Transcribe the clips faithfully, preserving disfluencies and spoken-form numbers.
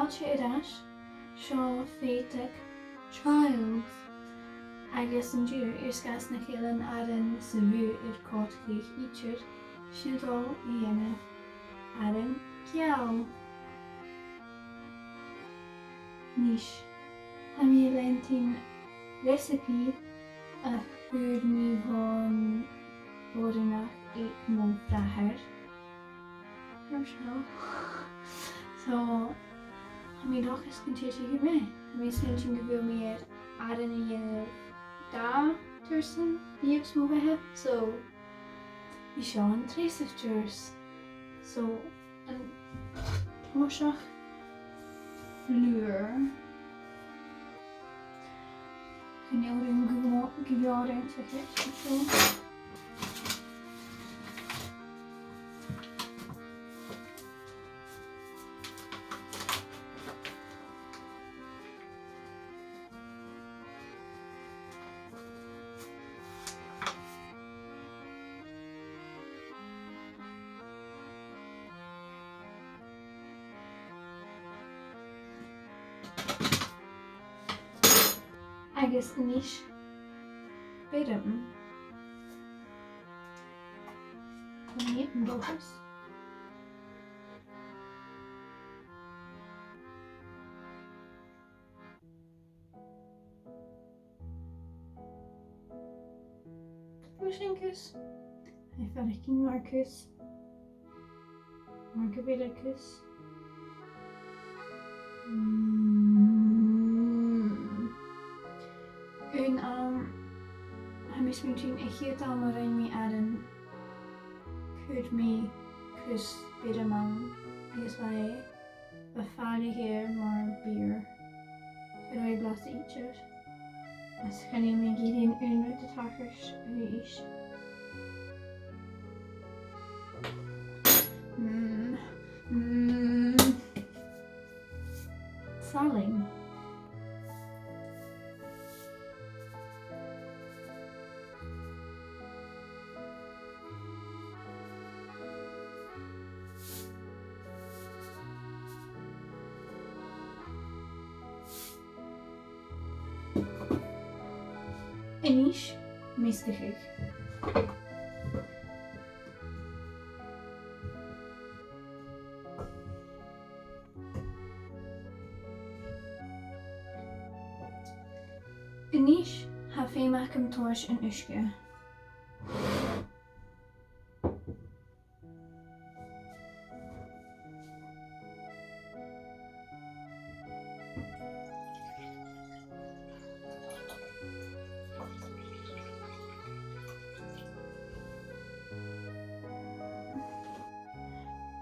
Fàilte air ais, seo Fatal Trials. Agus an-diugh, air sgàth 's nach eil an t-aran sa bhùth air còrdadh idir, seo dol a dhèanamh aran geal. Nis, tha mi a' leantainn recipe a fhuair mi bhon bhoireannach aig mo bhràthair. Mar seo. So, tha mi an dòchas gun tèid gu math. Tha mi a' smaointinn gu bheil mi air aran a dhèanamh dà tursan a-nis, mo bheatha. So, bidh seo an treasamh tursan. So, an toiseach, flùr. Chan eil rùm gu mò-, gu leòr ann, so check seo. Agus a-nis, biorachan. Tha mi an dòchas. Mar sin cus. Tha e a' faireachdainn mar cus. Mar gu bheil e cus. Mm. An, um, tha mi a' smaointinn a' chiad àm a rinn mi aran, chuir mi cus biorach ann, agus bha e, bha e fàileadh air mar beer. Cha robh e blasta idir. Is chan eil mi ag iarraidh an aon rud a thachairt a-rithist. Mm, mm. Salann. A-nis, measgachadh. A-nis, tha feum agam tomhas an uisge.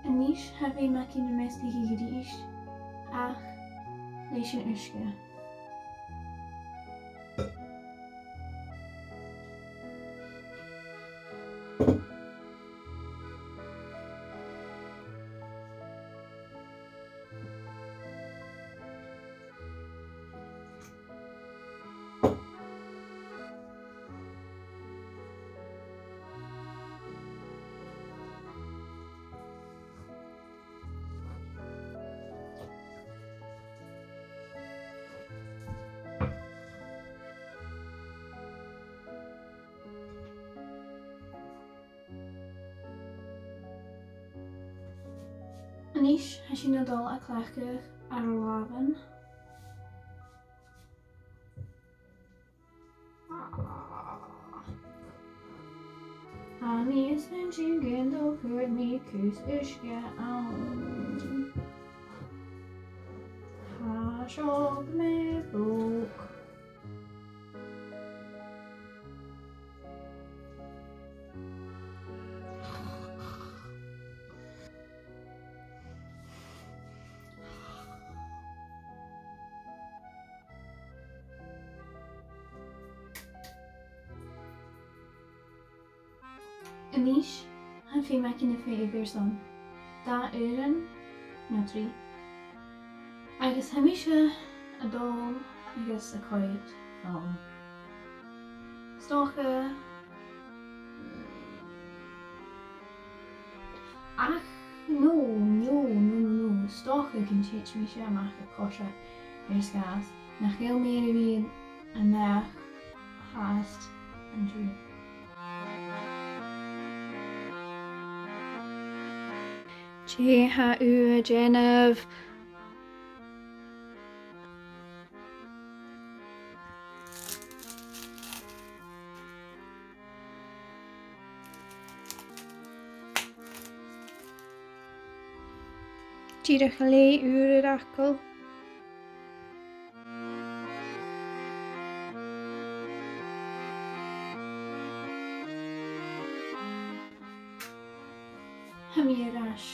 A-nis, tha feum againn a mheasgachadh a-rithist, ach leis an uisge. A-nis, tha sinn a' dol a chleachdadh ar làmhan. Tha mi a' smaointinn gun do chuir mi cus uisge ann. Tha seo gu math bog. A-nis, tha feum againn a bhith airson dà uair no trì. Agus tha mise a' dol agus a' coimhead ann. 'S dòcha. Ach, no, no, no, no, no. 'S dòcha gun tèid mise a-mach a' coiseachd air sgàth 's nach eil mi air a bhith a-mach fhathast an-diugh. Dè tha thu a' dèanamh? Dìreach a' leughadh ùr air fhacal. Tha mi air ais.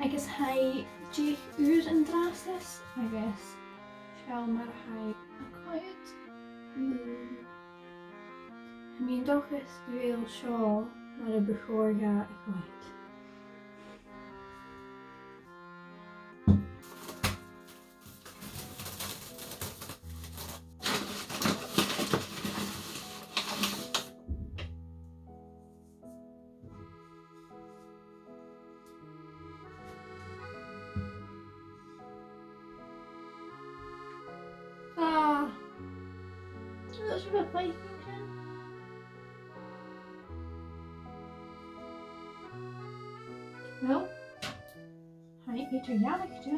Agus tha i deich uairean an-dràsta, agus seall mar a tha i a' coimhead. Mm. Tha mi an dòchas gu bheil seo mar a bu chòir dha a choimhead. Ah. Dè tha sibh a' faicinn sin? Well, tha i eadar-dhealaichte.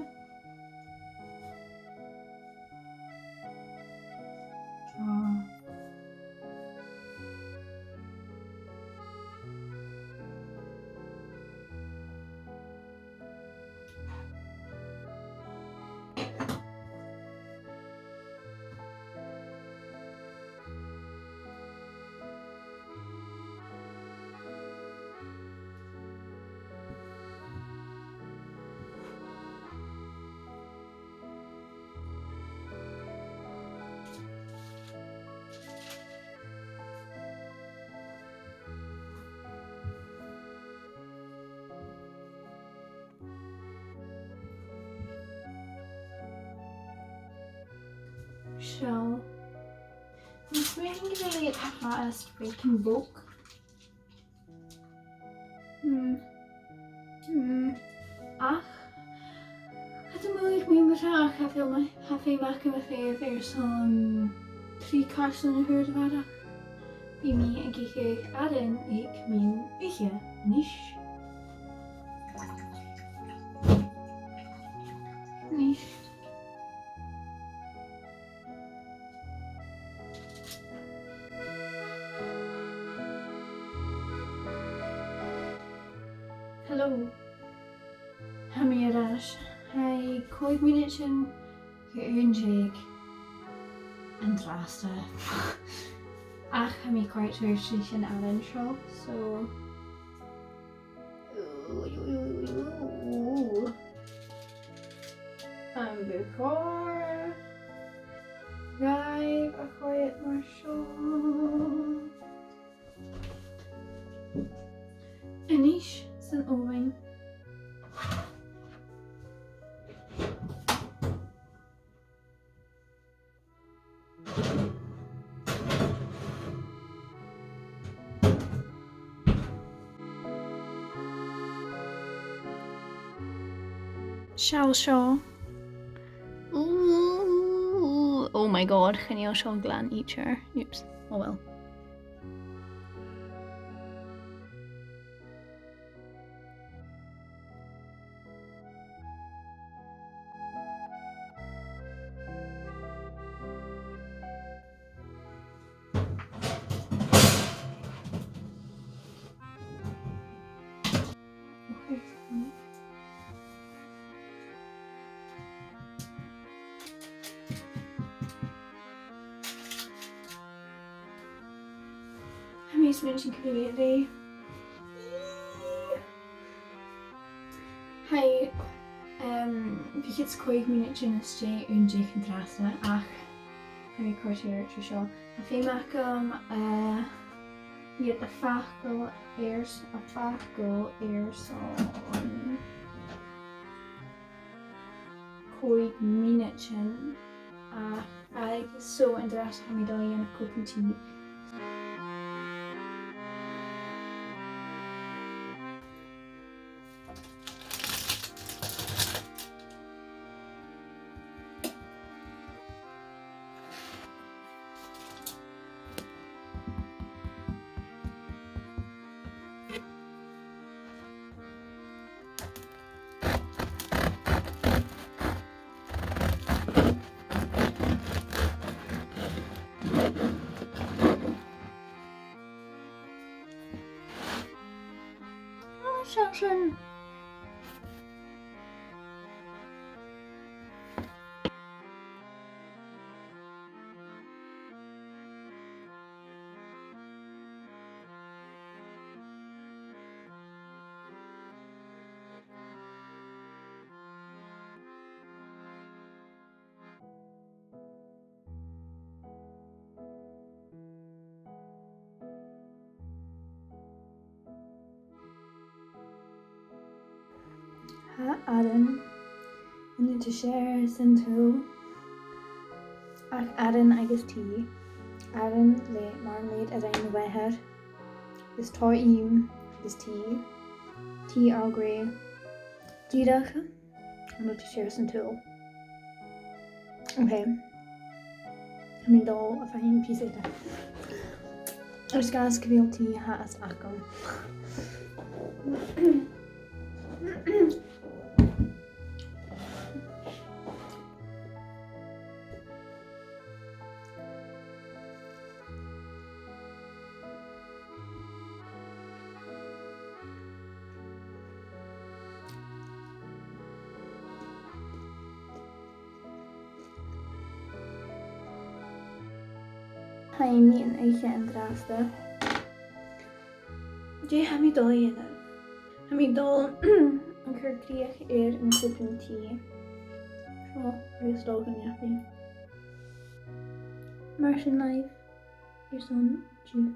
Ah. Seall. Tha mi a' smaoineachadh gu bheil iad fhathast beagan bog. Hmm. Hmm. Ach, cha do mhothaich mi mar-thà, ach tha feum, tha feum agam a dh'fheuchainn airson trì cairteal na h-uaire a bharrachd. Bidh mi ag ithe aran aig meadhan-oidhche a-nis. A-nis. Hello. Tha mi air ais. Tha e còig mionaidean gu aon deug an-dràsta. Ach tha mi a' coimhead air ais ris an aran seo, so. Ooh, ooh, ooh, ooh, ooh. Am bu chòir dhaibh a choimhead mar seo? A-nis san oven. Seall seo. Ooh, oh my God, chan eil seo glan idir. Oops, oh well. Tha mi a' smaointinn gu bheil e ready. Tha, um, fichead 's a còig mionaidean às dèidh aon deug an-dràsta, ach tha mi a' coimhead air ais ri seo. Tha feum agam, uh, iad a fhàgail airson, a fhàgail airson còig mionaidean, ach aig so an-dràsta tha mi dol a dhèanamh cupan tì. Sin sin. Tha aran an-diugh air an t-sùil, ach aran agus tì. Aran le marmalade a rinn mo mhàthair, is tì ìm agus tì, tì Earl Grey. Dìreach an-diugh air an t-sùil. Okay. Tha mi dol a dh'fhaighinn pìos eile. Air sgàth 's gu bheil tì fhathast agam. Tha mi an oidhche an-dràsta. Dè tha mi dol a dhèanamh? Tha mi dol a chur crìoch air an cupan tì seo agus dol gu neach. Mar sin leibh, airson an-diugh.